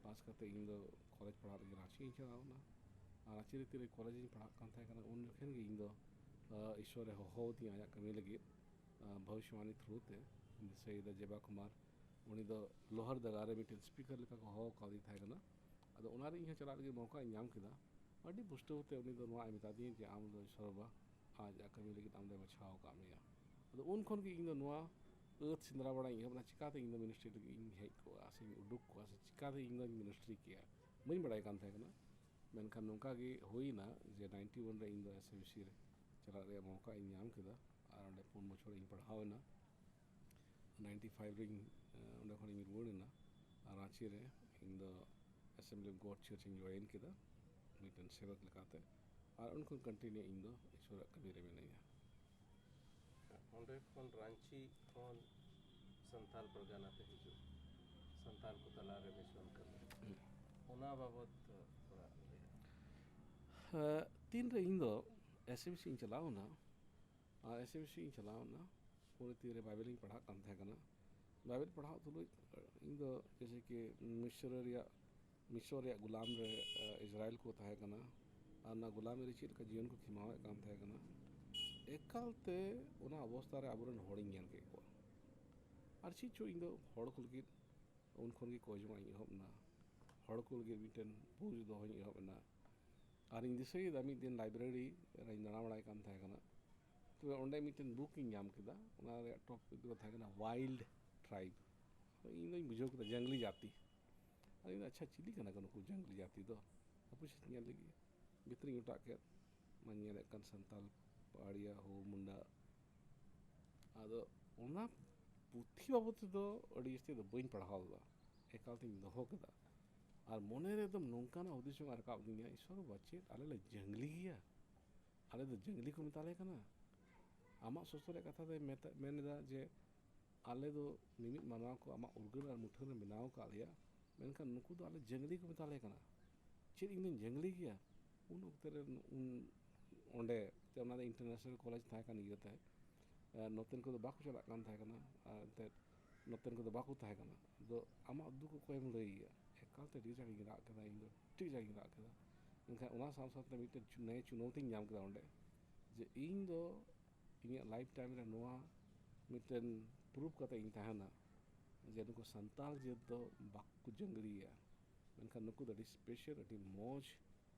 ᱯᱟᱥ ᱠᱟᱛᱮ ᱤᱧ ᱫᱚ ᱠᱚᱞᱮᱡᱽ ᱯᱟᱲᱦᱟᱜ ᱞᱟᱹᱜᱤᱫ ᱨᱟᱸᱪᱤᱧ ᱪᱟᱞᱟᱣ ᱮᱱᱟ᱾ ᱟᱨ ᱨᱟᱸᱪᱤ ᱨᱮ ᱛᱤᱨᱮ ᱠᱚᱞᱮᱡᱽ ᱤᱧ ᱯᱟᱲᱦᱟᱜ ᱠᱟᱱ ᱛᱟᱦᱮᱸ ᱠᱟᱱᱟ, ᱩᱱ ᱡᱚᱠᱷᱚᱱ ᱜᱮ ᱤᱧ ᱫᱚ, ᱟᱸ, ᱤᱥᱥᱚᱨᱮ ᱦᱚᱦᱚ ᱟᱹᱫᱤᱧᱟ ᱟᱭᱟᱜ ᱠᱟᱹᱢᱤ ᱞᱟᱹᱜᱤᱫ, ᱟᱸ, ᱵᱷᱚᱵᱤᱥᱥᱚᱵᱟᱬᱤ ᱛᱷᱨᱩ ᱛᱮ᱾ ᱤᱧ ᱫᱤᱥᱟᱹᱭᱮᱫᱟ ᱡᱮᱵᱟ ᱠᱩᱢᱟᱨ, ᱩᱱᱤ ᱫᱚ ᱞᱳᱦᱟᱨᱫᱟᱜᱟ ᱨᱮ ᱢᱤᱫᱴᱮᱱ ᱥᱯᱤᱠᱟᱨ ᱞᱮᱠᱟ ᱠᱚ ᱦᱚᱦᱚ ᱟᱠᱟᱫᱮ ᱛᱟᱦᱮᱸ ᱠᱟᱱᱟ᱾ ᱟᱫᱚ ᱚᱱᱟ ᱨᱮ ᱤᱧ ᱦᱚᱸ ᱪᱟᱞᱟᱜ ᱞᱟᱹᱜᱤᱫ ᱢᱚᱣᱠᱟᱧ ᱧᱟᱢ ᱠᱮᱫᱟ᱾ ᱟᱹᱰᱤ ᱯᱩᱥᱴᱟᱹᱣ ᱛᱮ ᱩᱱᱤ ᱫᱚ ᱱᱚᱣᱟᱭ ᱢᱮᱛᱟ ᱫᱤᱧᱟ ᱡᱮ, "ᱟᱢ ᱫᱚ ᱤᱥᱥᱚᱨ ᱵᱟᱵᱟ, ᱟᱡ ᱟᱜ ᱠᱟᱹᱢᱤ ᱞᱟᱹᱜᱤᱫ ᱟᱢ ᱫᱚᱭ ᱵᱟᱪᱷᱟᱣ ᱟᱠᱟᱫ ᱢᱮᱭᱟ᱾" ᱟᱫᱚ ᱩᱱ ᱠᱷᱚᱱ ᱜᱮ ᱤᱧ ᱫᱚ ᱱᱚᱣᱟ ᱟᱹᱛ ᱥᱮᱸᱫᱽᱨᱟ ᱵᱟᱲᱟᱧ ᱮᱦᱚᱵ ᱮᱱᱟ, ᱪᱤᱠᱟᱹᱛᱮ ᱤᱧ ᱫᱚ ᱢᱤᱱᱤᱥᱴᱨᱤ ᱞᱟᱹᱜᱤᱫ ᱤᱧ ᱦᱮᱡ ᱠᱚᱜᱼᱟ, ᱥᱮᱧ ᱩᱰᱩᱠ ᱠᱚᱜᱼᱟ, ᱥᱮ ᱪᱤᱠᱟᱹᱛᱮ ᱤᱧ ᱫᱚᱧ ᱢᱤᱱᱤᱥᱴᱨᱤ ᱠᱮᱭᱟ, ᱵᱟᱹᱧ ᱵᱟᱲᱟᱭ ᱠᱟᱱ ᱛᱟᱦᱮᱸ ᱠᱟᱱᱟ᱾ ᱢᱮᱱᱠᱷᱟᱱ ᱱᱚᱝᱠᱟ ᱜᱮ ᱦᱩᱭᱱᱟ ᱡᱮ, ᱱᱟᱭᱤᱱᱴᱤ ᱳᱣᱟᱱ ᱨᱮ ᱤᱧ ᱫᱚ ᱮᱥ ᱮ ᱵᱤ ᱥᱤ ᱨᱮ ᱪᱟᱞᱟᱜ ᱨᱮᱭᱟᱜ ᱢᱚᱣᱠᱟ ᱤᱧ ᱧᱟᱢ ᱠᱮᱫᱟ᱾ ᱟᱨ ᱚᱸᱰᱮ ᱯᱩᱱ ᱵᱚᱪᱷᱚᱨ ᱤᱧ ᱯᱟᱲᱦᱟᱣ ᱮᱱᱟ᱾ ᱱᱟᱭᱤᱱᱴᱤ ᱯᱷᱟᱭᱤᱵᱷ ᱨᱤᱧ, ᱮᱸ, ᱚᱸᱰᱮ ᱠᱷᱚᱱᱤᱧ ᱨᱩᱣᱟᱹᱲ ᱮᱱᱟ᱾ ᱟᱨ ᱨᱟᱸᱪᱤ ᱨᱮ ᱤᱧ ᱫᱚ Assembly of God Church ᱤᱧ join ᱠᱮᱫᱟ ᱢᱤᱫᱴᱮᱱ ᱥᱮᱵᱚᱠ ᱞᱮᱠᱟᱛᱮ᱾ ᱟᱨ ᱩᱱ ᱠᱷᱚᱱ continue ᱤᱧ ᱫᱚ ᱤᱥᱚᱨᱟᱜ ᱠᱟᱹᱢᱤ ᱨᱮ ᱢᱤᱱᱟᱹᱧᱟ᱾ ᱚᱸᱰᱮ ᱠᱷᱚᱱ ᱨᱟᱸᱪᱤ ᱠᱷᱚᱱ ᱥᱟᱱᱛᱟᱲ ᱯᱟᱨᱜᱟᱱᱟ ᱛᱮ ᱦᱤᱡᱩᱜ, ᱥᱟᱱᱛᱟᱲ ᱠᱚ ᱛᱟᱞᱟᱨᱮ ᱢᱤᱥᱚᱱ ᱠᱟᱹᱢᱤ, ᱚᱱᱟ ᱵᱟᱵᱚᱛ ᱛᱷᱚᱲᱟ ᱞᱟᱹᱭ᱾ ᱦᱮᱸ, ᱛᱤᱱᱨᱮ ᱤᱧ ᱫᱚ ᱮᱥ ᱮ ᱵᱤ ᱥᱤ ᱤᱧ ᱪᱟᱞᱟᱣ ᱮᱱᱟ, ᱟᱨ ᱮᱥ ᱮ ᱵᱤ ᱥᱤ ᱤᱧ ᱪᱟᱞᱟᱣ ᱮᱱᱟ, ᱩᱱ ᱛᱤᱱᱨᱮ ᱵᱟᱭᱵᱮᱞ ᱤᱧ ᱯᱟᱲᱦᱟᱜ ᱠᱟᱱ ᱛᱟᱦᱮᱸ ᱠᱟᱱᱟ᱾ ᱵᱟᱭᱵᱮᱞ ᱯᱟᱲᱦᱟᱣ ᱛᱩᱞᱩᱡ ᱤᱧ ᱫᱚ ᱡᱮᱭᱥᱮ ᱠᱤ ᱢᱤᱥᱨᱚ ᱨᱮᱭᱟᱜ, ᱢᱤᱥᱨᱚ ᱨᱮᱭᱟᱜ ᱜᱩᱞᱟᱢ ᱨᱮ, ᱮ, ᱤᱥᱨᱟᱭᱮᱞ ᱠᱚ ᱛᱟᱦᱮᱸ ᱠᱟᱱᱟ, ᱟᱨ ᱚᱱᱟ ᱜᱩᱞᱟᱢᱤ ᱨᱮ ᱪᱮᱫ ᱞᱮᱠᱟ ᱡᱤᱭᱚᱱ ᱠᱚ ᱠᱷᱮᱢᱟᱣᱮᱫ ᱠᱟᱱ ᱛᱟᱦᱮᱸ ᱠᱟᱱᱟ᱾ ᱮᱠᱟᱞᱛᱮ ᱚᱱᱟ ᱚᱵᱚᱥᱛᱷᱟ ᱨᱮ ᱟᱵᱚᱨᱮᱱ ᱦᱚᱲᱤᱧ ᱧᱮᱞ ᱠᱮᱫ ᱠᱚᱣᱟ᱾ ᱟᱨ ᱪᱮᱫ ᱪᱚ ᱤᱧ ᱫᱚ ᱦᱚᱲ ᱠᱚ ᱞᱟᱹᱜᱤᱫ ᱩᱱ ᱠᱷᱚᱱ ᱜᱮ ᱠᱚᱭ ᱡᱚᱝᱟᱜ ᱤᱧ ᱮᱦᱚᱵ ᱮᱱᱟ᱾ ᱦᱚᱲ ᱠᱚ ᱞᱟᱹᱜᱤᱫ ᱢᱤᱫᱴᱮᱱ ᱯᱳᱡᱽ ᱫᱚᱦᱚᱧ ᱮᱦᱚᱵ ᱮᱱᱟ᱾ ᱟᱨᱤᱧ ᱫᱤᱥᱟᱹᱭᱮᱫᱟ, ᱢᱤᱫ ᱫᱤᱱ ᱞᱟᱭᱵᱨᱮᱨᱤ ᱨᱮᱧ ᱫᱟᱬᱟ ᱵᱟᱲᱟᱭ ᱠᱟᱱ ᱛᱟᱦᱮᱸ ᱠᱟᱱᱟ, ᱛᱚᱵᱮ ᱚᱸᱰᱮ ᱢᱤᱫᱴᱮᱱ ᱵᱩᱠ ᱤᱧ ᱧᱟᱢ ᱠᱮᱫᱟ᱾ ᱚᱱᱟ ᱨᱮᱭᱟᱜ ᱴᱚᱯᱤᱠ ᱫᱚ ᱛᱟᱦᱮᱸ ᱠᱟᱱᱟ Wild Tribe᱾ ᱤᱧ ᱫᱚᱧ ᱵᱩᱡᱷᱟᱹᱣ ᱠᱮᱫᱟ ᱡᱟᱝᱞᱤ ᱡᱟᱹᱛᱤ᱾ ᱟᱫᱚ ᱤᱧ ᱫᱚ, ᱟᱪᱪᱷᱟ, ᱪᱤᱞᱤ ᱠᱟᱱᱟ ᱠᱚ ᱱᱩᱠᱩ ᱡᱟᱝᱞᱤ ᱡᱟᱹᱛᱤ ᱫᱚ? ᱦᱟᱹᱯᱩᱥ ᱧᱮᱞ ᱞᱟᱹᱜᱤᱫ ᱵᱷᱤᱛᱨᱤᱧ ᱚᱴᱟᱜ ᱠᱮᱫ, ᱢᱟᱧ ᱧᱮᱞᱮᱫ ᱠᱟᱱ ᱥᱟᱱᱛᱟᱞ, ᱯᱟᱦᱟᱲᱤᱭᱟ, ᱦᱳ, ᱢᱩᱱᱰᱟ᱾ ᱟᱫᱚ ᱚᱱᱟ ᱯᱩᱛᱷᱤ ᱵᱟᱵᱚᱫ ᱛᱮᱫᱚ ᱟᱹᱰᱤ ᱡᱟᱹᱥᱛᱤ ᱫᱚ ᱵᱟᱹᱧ ᱯᱟᱲᱦᱟᱣ ᱞᱮᱫᱟ, ᱮᱠᱟᱞ ᱛᱤᱧ ᱫᱚᱦᱚ ᱠᱮᱫᱟ᱾ ᱟᱨ ᱢᱚᱱᱮ ᱨᱮ ᱮᱠᱫᱚᱢ ᱱᱚᱝᱠᱟᱱᱟᱜ ᱦᱩᱫᱤᱥ ᱦᱚᱸ ᱨᱟᱠᱟᱵ ᱟᱹᱫᱤᱧᱟ, ᱤᱥᱚᱨ ᱵᱟᱵᱟ, ᱪᱮᱫ ᱟᱞᱮ ᱞᱮ ᱡᱟᱝᱞᱤ ᱜᱮᱭᱟ? ᱟᱞᱮ ᱫᱚ ᱡᱟᱝᱞᱤ ᱠᱚ ᱢᱮᱛᱟ ᱞᱮ ᱠᱟᱱᱟ? ᱟᱢᱟᱜ ᱥᱚᱥᱚ ᱨᱮᱭᱟᱜ ᱠᱟᱛᱷᱟ ᱫᱚᱭ ᱢᱮᱛᱟ-, ᱢᱮᱱ ᱮᱫᱟ ᱡᱮ ᱟᱞᱮ ᱫᱚ ᱢᱤᱢᱤᱫ ᱢᱟᱱᱣᱟ ᱠᱚ ᱟᱢᱟᱜ ᱩᱨᱜᱟᱹᱱ ᱟᱨ ᱢᱩᱴᱷᱟᱹᱱ ᱨᱮ ᱵᱮᱱᱟᱣ ᱟᱠᱟᱫ ᱞᱮᱭᱟ, ᱢᱮᱱᱠᱷᱟᱱ ᱱᱩᱠᱩ ᱫᱚ ᱟᱞᱮ ᱡᱟᱝᱞᱤ ᱠᱚ ᱢᱮᱛᱟ ᱞᱮ ᱠᱟᱱᱟ᱾ ᱪᱮᱫ ᱤᱧ ᱫᱚᱧ ᱡᱟᱝᱞᱤ ᱜᱮᱭᱟ? ᱩᱱ ᱚᱠᱛᱮ ᱨᱮ ᱩᱱ ᱚᱸᱰᱮ ᱛᱮ ᱚᱱᱟ ᱫᱚ ᱤᱱᱴᱟᱨᱱᱮᱥᱱᱟᱞ ᱠᱚᱞᱮᱡᱽ ᱛᱟᱦᱮᱸ ᱠᱟᱱ ᱤᱭᱟᱹᱛᱮ, ᱟᱨ ᱱᱚᱛᱮᱱ ᱠᱚᱫᱚ ᱵᱟᱠᱚ ᱪᱟᱞᱟᱜ ᱠᱟᱱ ᱛᱟᱦᱮᱸ ᱠᱟᱱᱟ᱾ ᱟᱨ ᱮᱱᱛᱮᱫ ᱱᱚᱛᱮᱱ ᱠᱚᱫᱚ ᱵᱟᱠᱚ ᱛᱟᱦᱮᱸ ᱠᱟᱱᱟ᱾ ᱟᱫᱚ ᱟᱢᱟᱜ ᱫᱩᱠ ᱚᱠᱚᱭᱮᱢ ᱞᱟᱹᱭ ᱟᱭᱟ? ᱮᱠᱟᱞᱛᱮ ᱟᱹᱰᱤ ᱨᱟᱹᱜᱤᱧ ᱨᱟᱜ ᱠᱮᱫᱟ, ᱤᱧ ᱫᱚ ᱟᱹᱰᱤ ᱨᱟᱹᱜᱤᱧ ᱨᱟᱜ ᱠᱮᱫᱟ᱾ ᱢᱮᱱᱠᱷᱟᱱ ᱚᱱᱟ ᱥᱟᱶ ᱥᱟᱶᱛᱮ ᱢᱤᱫᱴᱮᱱ ᱪᱩ-, ᱱᱟᱭᱟ ᱪᱩᱱᱟᱹᱣᱛᱤᱧ ᱧᱟᱢ ᱠᱮᱫᱟ ᱚᱸᱰᱮ, ᱡᱮ ᱤᱧ ᱫᱚ ᱤᱧᱟᱹᱜ ᱞᱟᱭᱤᱯᱷ ᱴᱟᱭᱤᱢ ᱨᱮ ᱱᱚᱣᱟ ᱢᱤᱫᱴᱮᱱ ᱯᱨᱩᱯᱷ ᱠᱟᱛᱮ ᱤᱧ ᱛᱟᱦᱮᱱᱟ ᱡᱮ ᱱᱩᱠᱩ ᱥᱟᱱᱛᱟᱲ ᱡᱟᱹᱛ ᱫᱚ ᱵᱟᱠᱚ ᱡᱟᱹᱝᱜᱽᱲᱤᱭᱟ, ᱢᱮᱱᱠᱷᱟᱱ ᱱᱩᱠᱩ ᱫᱚ ᱟᱹᱰᱤ ᱥᱯᱮᱥᱟᱞ, ᱟᱹᱰᱤ ᱢᱚᱡᱽ,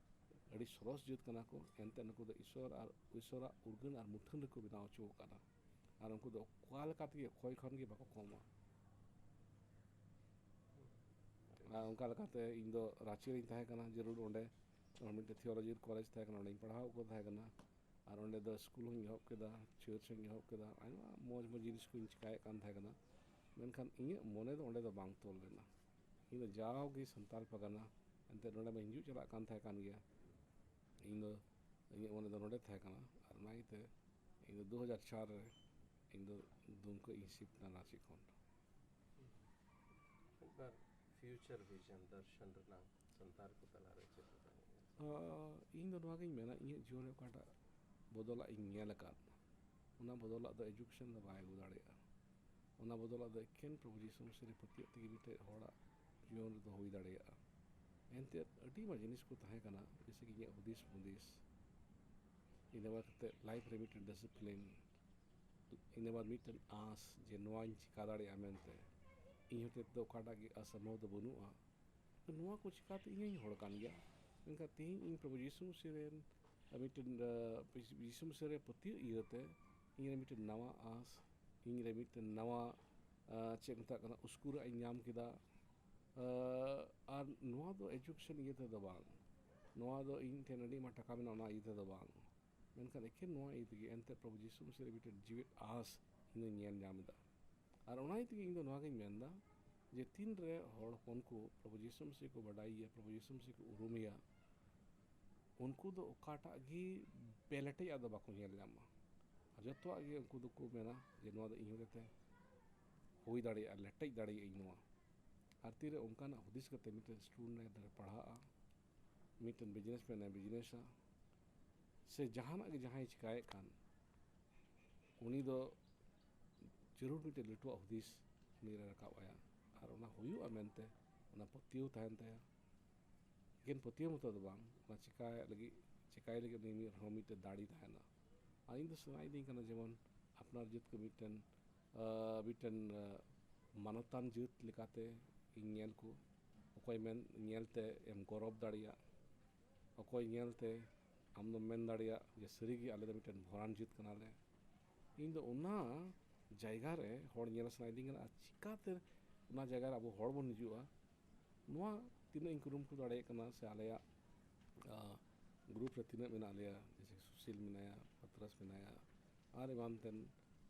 ᱟᱹᱰᱤ ᱥᱚᱨᱚᱥ ᱡᱟᱹᱛ ᱠᱟᱱᱟ ᱠᱚ᱾ ᱮᱱᱛᱮ ᱱᱩᱠᱩ ᱫᱚ ᱤᱥᱚᱨ ᱟᱨ, ᱤᱥᱚᱨᱟᱜ ᱩᱨᱜᱟᱹᱱ ᱟᱨ ᱢᱩᱴᱷᱟᱹᱱ ᱨᱮᱠᱚ ᱵᱮᱱᱟᱣ ᱦᱚᱪᱚ ᱟᱠᱟᱫᱟ᱾ ᱟᱨ ᱩᱱᱠᱩ ᱫᱚ ᱚᱠᱟ ᱞᱮᱠᱟ ᱛᱮᱜᱮ ᱚᱠᱚᱭ ᱠᱷᱚᱱ ᱜᱮ ᱵᱟᱠᱚ ᱠᱚᱢᱟ᱾ ᱟᱨ ᱚᱱᱠᱟ ᱞᱮᱠᱟᱛᱮ ᱤᱧ ᱫᱚ ᱨᱟᱸᱪᱤ ᱨᱤᱧ ᱛᱟᱦᱮᱸ ᱠᱟᱱᱟ, ᱡᱟᱹᱨᱩᱲ ᱚᱸᱰᱮ ᱢᱤᱫᱴᱮᱱ ᱛᱷᱤᱭᱳᱞᱚᱡᱤ ᱠᱚᱞᱮᱡᱽ ᱛᱟᱦᱮᱸ ᱠᱟᱱᱟ, ᱚᱸᱰᱮᱧ ᱯᱟᱲᱦᱟᱣ ᱠᱚ ᱛᱟᱦᱮᱸ ᱠᱟᱱᱟ᱾ ᱟᱨ ᱚᱸᱰᱮ ᱫᱚ ᱥᱠᱩᱞ ᱦᱚᱸᱧ ᱮᱦᱚᱵ ᱠᱮᱫᱟ, ᱪᱟᱨᱪ ᱦᱚᱸᱧ ᱮᱦᱚᱵ ᱠᱮᱫᱟ, ᱟᱭᱢᱟ ᱢᱚᱡᱽ ᱢᱚᱡᱽ ᱡᱤᱱᱤᱥ ᱠᱚᱧ ᱪᱤᱠᱟᱭᱮᱫ ᱠᱟᱱ ᱛᱟᱦᱮᱸ ᱠᱟᱱᱟ᱾ ᱢᱮᱱᱠᱷᱟᱱ ᱤᱧᱟᱹᱜ ᱢᱚᱱᱮ ᱫᱚ ᱚᱸᱰᱮ ᱫᱚ ᱵᱟᱝ ᱛᱚᱞ ᱞᱮᱱᱟ᱾ ᱤᱧ ᱫᱚ ᱡᱟᱣᱜᱮ ᱥᱟᱱᱛᱟᱲ ᱯᱟᱨᱜᱟᱱᱟ, ᱮᱱᱛᱮᱫ ᱱᱚᱰᱮ ᱢᱟ ᱦᱤᱡᱩᱜ ᱪᱟᱞᱟᱜ ᱠᱟᱱ ᱛᱟᱦᱮᱸ ᱠᱟᱱ ᱜᱮᱭᱟ᱾ ᱤᱧ ᱫᱚ, ᱤᱧᱟᱹᱜ ᱢᱚᱱᱮ ᱫᱚ ᱱᱚᱰᱮ ᱛᱟᱦᱮᱸ ᱠᱟᱱᱟ, ᱟᱨ ᱚᱱᱟ ᱤᱭᱟᱹᱛᱮ ᱤᱧ ᱫᱚ ᱫᱩ ᱦᱟᱡᱟᱨ ᱪᱟᱨ ᱨᱮ ᱤᱧ ᱫᱚ ᱫᱩᱢᱠᱟᱹ ᱤᱧ ᱥᱤᱯᱷᱴ ᱮᱱᱟ ᱨᱟᱸᱪᱤ ᱠᱷᱚᱱ᱾ ᱢᱤᱫ ᱵᱟᱨ ᱯᱷᱤᱭᱩᱪᱟᱨ ᱵᱷᱤᱡᱚᱱ ᱫᱚᱨᱥᱚᱱ ᱨᱮᱱᱟᱜ ᱥᱟᱱᱛᱟᱲ ᱠᱚ ᱛᱟᱞᱟᱨᱮ ᱪᱮᱫ ᱞᱮᱠᱟ? ᱟᱸ, ᱤᱧ ᱫᱚ ᱱᱚᱣᱟᱜᱤᱧ ᱢᱮᱱᱟ, ᱤᱧᱟᱹᱜ ᱡᱤᱭᱚᱱ ᱨᱮ ᱚᱠᱟᱴᱟᱜ ᱵᱚᱫᱚᱞᱟᱜ ᱤᱧ ᱧᱮᱞ ᱟᱠᱟᱫ, ᱚᱱᱟ ᱵᱚᱫᱚᱞᱟᱜ ᱫᱚ ᱮᱰᱩᱠᱮᱥᱚᱱ ᱫᱚ ᱵᱟᱭ ᱟᱹᱜᱩ ᱫᱟᱲᱮᱭᱟᱜᱼᱟ᱾ ᱚᱱᱟ ᱵᱚᱫᱚᱞᱟᱜ ᱫᱚ ᱮᱠᱮᱱ ᱯᱨᱚᱵᱷᱩ ᱡᱤᱥᱩ ᱢᱟᱹᱥᱤ ᱨᱮ ᱯᱟᱹᱛᱭᱟᱹᱜ ᱛᱮᱜᱮ ᱢᱤᱫᱴᱮᱡ ᱦᱚᱲᱟᱜ ᱡᱤᱭᱚᱱ ᱨᱮᱫᱚ ᱦᱩᱭ ᱫᱟᱲᱮᱭᱟᱜᱼᱟ᱾ ᱮᱱᱛᱮᱫ ᱟᱹᱰᱤ ᱟᱭᱢᱟ ᱡᱤᱱᱤᱥ ᱠᱚ ᱛᱟᱦᱮᱸ ᱠᱟᱱᱟ, ᱡᱮᱭᱥᱮ ᱠᱤ ᱤᱧᱟᱹᱜ ᱦᱩᱫᱤᱥ ᱦᱩᱫᱤᱥ, ᱤᱱᱟᱹ ᱵᱟᱫ ᱠᱟᱛᱮᱫ ᱞᱟᱭᱤᱯᱷ ᱨᱮ ᱢᱤᱫᱴᱮᱱ ᱰᱤᱥᱤᱯᱞᱤᱱ, ᱤᱱᱟᱹ ᱵᱟᱫ ᱢᱤᱫᱴᱮᱱ ᱟᱸᱥ ᱡᱮ ᱱᱚᱣᱟᱧ ᱪᱤᱠᱟ ᱫᱟᱲᱮᱭᱟᱜᱼᱟ ᱢᱮᱱᱛᱮ᱾ ᱤᱧ ᱦᱚᱛᱮ ᱛᱮᱫᱚ ᱚᱠᱟᱴᱟᱜ ᱜᱮ ᱚᱥᱚᱢᱵᱷᱚᱵ ᱫᱚ ᱵᱟᱹᱱᱩᱜᱼᱟ᱾ ᱱᱚᱣᱟ ᱠᱚ ᱪᱤᱠᱟᱛᱮ ᱤᱧ ᱦᱚᱸᱧ ᱦᱚᱲ ᱠᱟᱱ ᱜᱮᱭᱟ, ᱢᱮᱱᱠᱷᱟᱱ ᱛᱮᱦᱮᱧ ᱤᱧ ᱯᱨᱚᱵᱷᱩ ᱡᱤᱥᱩ ᱢᱟᱹᱥᱤ ᱨᱮᱱ ᱢᱤᱫᱴᱮᱱ, ᱟᱸ, ᱡᱤᱥᱩ ᱢᱟᱹᱥᱤ ᱨᱮ ᱯᱟᱹᱛᱭᱟᱹᱜ ᱤᱭᱟᱹᱛᱮ ᱤᱧ ᱨᱮ ᱢᱤᱫᱴᱮᱱ ᱱᱟᱣᱟ ᱟᱸᱥ, ᱤᱧ ᱨᱮ ᱢᱤᱫᱴᱮᱱ ᱱᱟᱣᱟ ᱪᱮᱫ ᱢᱮᱛᱟᱜ ᱠᱟᱱᱟ, ᱩᱥᱠᱩᱨᱟᱜ ᱤᱧ ᱧᱟᱢ ᱠᱮᱫᱟ᱾ ᱟᱨ ᱱᱚᱣᱟ ᱫᱚ ᱮᱡᱩᱠᱮᱥᱚᱱ ᱤᱭᱟᱹ ᱛᱮᱫᱚ ᱵᱟᱝ, ᱱᱚᱣᱟ ᱫᱚ ᱤᱧ ᱴᱷᱮᱱ ᱟᱹᱰᱤ ᱟᱭᱢᱟ ᱴᱟᱠᱟ ᱢᱮᱱᱟᱜᱼᱟ, ᱚᱱᱟ ᱤᱭᱟᱹ ᱛᱮᱫᱚ ᱵᱟᱝ᱾ ᱢᱮᱱᱠᱷᱟᱱ ᱮᱠᱮᱱ ᱱᱚᱣᱟ ᱤᱭᱟᱹ ᱛᱮᱜᱮ ᱮᱱᱛᱮ ᱯᱨᱚᱵᱷᱩ ᱡᱤᱥᱩ ᱢᱟᱹᱥᱤ ᱨᱮ ᱢᱤᱫᱴᱮᱱ ᱡᱤᱣᱮᱫ ᱟᱸᱥ ᱤᱧ ᱫᱚᱧ ᱧᱮᱞ ᱧᱟᱢ ᱮᱫᱟ᱾ ᱟᱨ ᱚᱱᱟ ᱤᱭᱟᱹ ᱛᱮᱜᱮ ᱤᱧ ᱫᱚ ᱱᱚᱣᱟ ᱜᱤᱧ ᱢᱮᱱᱫᱟ ᱡᱮ ᱛᱤᱱ ᱨᱮ ᱦᱚᱲ ᱦᱚᱯᱚᱱ ᱠᱚ ᱯᱨᱚᱵᱷᱩ ᱡᱤᱥᱩ ᱢᱟᱹᱥᱤ ᱠᱚ ᱵᱟᱰᱟᱭᱮᱭᱟ, ᱯᱨᱚᱵᱷᱩ ᱡᱤᱥᱩ ᱢᱟᱹᱥᱤ ᱠᱚ ᱩᱨᱩᱢᱮᱭᱟ, ᱩᱱᱠᱩ ᱫᱚ ᱚᱠᱟᱴᱟᱜ ᱜᱮ ᱵᱮᱞᱮᱴᱮᱡ ᱟᱫᱚ ᱵᱟᱠᱚ ᱧᱮᱞ ᱧᱟᱢᱟ᱾ ᱟᱨ ᱡᱚᱛᱚᱣᱟᱜ ᱜᱮ ᱩᱱᱠᱩ ᱫᱚᱠᱚ ᱢᱮᱱᱟ ᱡᱮ ᱱᱚᱣᱟ ᱫᱚ ᱤᱧ ᱦᱚᱸ ᱡᱟᱛᱮ ᱦᱩᱭ ᱫᱟᱲᱮᱭᱟᱜᱼᱟ, ᱞᱮᱴᱮᱡ ᱫᱟᱲᱮᱭᱟᱜᱼᱟᱹᱧ ᱱᱚᱣᱟ᱾ ᱟᱨ ᱛᱤᱨᱮ ᱚᱱᱠᱟᱱᱟᱜ ᱦᱩᱫᱤᱥ ᱠᱟᱛᱮ ᱢᱤᱫᱴᱮᱱ ᱥᱴᱩᱰᱮᱱᱴ ᱮ ᱯᱟᱲᱦᱟᱜᱼᱟ, ᱢᱤᱫᱴᱮᱱ ᱵᱤᱡᱽᱱᱮᱥ ᱢᱮᱱ ᱮ ᱵᱤᱡᱽᱱᱮᱥᱟ, ᱥᱮ ᱡᱟᱦᱟᱱᱟᱜ ᱜᱮ ᱡᱟᱦᱟᱸᱭ ᱪᱤᱠᱟᱹᱭᱮᱫ ᱠᱟᱱ, ᱩᱱᱤ ᱫᱚ ᱡᱟᱹᱨᱩᱲ ᱢᱤᱫᱴᱮᱱ ᱞᱟᱹᱴᱩᱣᱟᱜ ᱦᱩᱫᱤᱥ ᱩᱱᱤ ᱨᱮ ᱨᱟᱠᱟᱵ ᱟᱭᱟ᱾ ᱟᱨ ᱚᱱᱟ ᱦᱩᱭᱩᱜᱼᱟ ᱢᱮᱱᱛᱮ ᱚᱱᱟ ᱯᱟᱹᱛᱭᱟᱹᱣ ᱛᱟᱦᱮᱱ ᱛᱟᱭᱟ᱾ ᱮᱠᱮᱱ ᱯᱟᱹᱛᱭᱟᱹᱣ ᱢᱚᱛᱚ ᱫᱚ ᱵᱟᱝ, ᱚᱱᱟ ᱪᱤᱠᱟᱭ ᱞᱟᱹᱜᱤᱫ, ᱪᱤᱠᱟᱭ ᱞᱟᱹᱜᱤᱫ ᱩᱱᱤ ᱢᱤᱫ ᱦᱚᱸ ᱢᱤᱫᱴᱮᱱ ᱫᱟᱲᱮ ᱛᱟᱦᱮᱱᱟ᱾ ᱟᱨ ᱤᱧ ᱫᱚ ᱥᱟᱱᱟᱭᱤᱫᱤᱧ ᱠᱟᱱᱟ ᱡᱮᱢᱚᱱ ᱟᱯᱱᱟᱨ ᱡᱟᱹᱛ ᱠᱚ ᱢᱤᱫᱴᱮᱱ, ᱟᱸ, ᱢᱤᱫᱴᱮᱱ, ᱟᱸ, ᱢᱟᱱᱚᱛᱟᱱ ᱡᱟᱹᱛ ᱞᱮᱠᱟᱛᱮ ᱤᱧ ᱧᱮᱞ ᱠᱚ, ᱚᱠᱚᱭ ᱢᱮᱱ, ᱧᱮᱞᱛᱮ ᱮᱢ ᱜᱚᱨᱚᱵᱽ ᱫᱟᱲᱮᱭᱟᱜ, ᱚᱠᱚᱭ ᱧᱮᱞᱛᱮ ᱟᱢ ᱫᱚᱢ ᱢᱮᱱ ᱫᱟᱲᱮᱭᱟᱜ ᱡᱮ ᱥᱟᱹᱨᱤᱜᱮ ᱟᱞᱮ ᱫᱚ ᱢᱤᱫᱴᱮᱱ ᱵᱷᱚᱨᱟᱱ ᱡᱟᱹᱛ ᱠᱟᱱᱟᱞᱮ᱾ ᱤᱧ ᱫᱚ ᱚᱱᱟ ᱡᱟᱭᱜᱟ ᱨᱮ ᱦᱚᱲ ᱧᱮᱞ ᱥᱟᱱᱟᱭᱤᱫᱤᱧ ᱠᱟᱱᱟ᱾ ᱟᱨ ᱪᱤᱠᱟᱛᱮ ᱚᱱᱟ ᱡᱟᱭᱜᱟ ᱨᱮ ᱟᱵᱚ ᱦᱚᱲ ᱵᱚᱱ ᱦᱤᱡᱩᱜᱼᱟ, ᱱᱚᱣᱟ ᱛᱤᱱᱟᱹᱜ ᱤᱧ ᱠᱩᱨᱩᱢᱩᱴᱩ ᱫᱟᱲᱮᱭᱟᱜ ᱠᱟᱱᱟ, ᱥᱮ ᱟᱞᱮᱭᱟᱜ, ᱟᱸ, ᱜᱨᱩᱯ ᱨᱮ ᱛᱤᱱᱟᱹᱜ ᱢᱮᱱᱟᱜ ᱞᱮᱭᱟ, ᱡᱮᱭᱥᱮ ᱥᱩᱥᱤᱞ ᱢᱮᱱᱟᱭᱟ, ᱯᱟᱛᱨᱟᱥ ᱢᱮᱱᱟᱭᱟ, ᱟᱨ ᱮᱢᱟᱱ ᱛᱮᱱ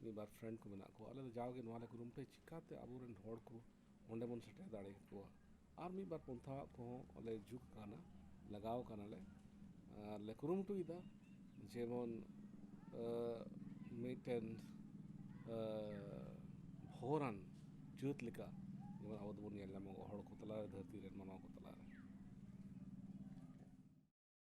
ᱢᱤᱫ ᱵᱟᱨ ᱯᱷᱨᱮᱱᱰ ᱠᱚ ᱢᱮᱱᱟᱜ ᱠᱚᱣᱟ᱾ ᱟᱞᱮ ᱫᱚ ᱡᱟᱣᱜᱮ ᱱᱚᱣᱟ ᱞᱮ ᱠᱩᱨᱩᱢᱩᱴᱩᱭᱟ, ᱪᱤᱠᱟᱛᱮ ᱟᱵᱚᱨᱮᱱ ᱦᱚᱲ ᱠᱚ ᱚᱸᱰᱮ ᱵᱚᱱ ᱥᱮᱴᱮᱨ ᱫᱟᱲᱮ ᱟᱠᱚᱣᱟ᱾ ᱟᱨ ᱢᱤᱫ ᱵᱟᱨ ᱯᱚᱱᱛᱷᱟ ᱠᱚᱦᱚᱸ ᱞᱮ ᱡᱩᱛ ᱠᱟᱱᱟ, ᱞᱟᱜᱟᱣ ᱠᱟᱱᱟᱞᱮ, ᱟᱨ ᱞᱮ ᱠᱩᱨᱩᱢᱩᱴᱩᱭᱮᱫᱟ᱾ ᱡᱮᱢᱚᱱ, ᱟᱸ, ᱢᱤᱫᱴᱮᱱ, ᱟᱸ, ᱵᱷᱚᱨᱟᱱ ᱡᱟᱹᱛ ᱞᱮᱠᱟ ᱡᱮᱢᱚᱱ ᱟᱵᱚ ᱫᱚᱵᱚᱱ ᱧᱮᱞ ᱧᱟᱢᱚᱜᱼᱟ ᱦᱚᱲ ᱠᱚ ᱛᱟᱞᱟᱨᱮ, ᱫᱷᱟᱹᱨᱛᱤ ᱨᱮᱱ ᱢᱟᱱᱣᱟ ᱠᱚ ᱛᱟᱞᱟᱨᱮ᱾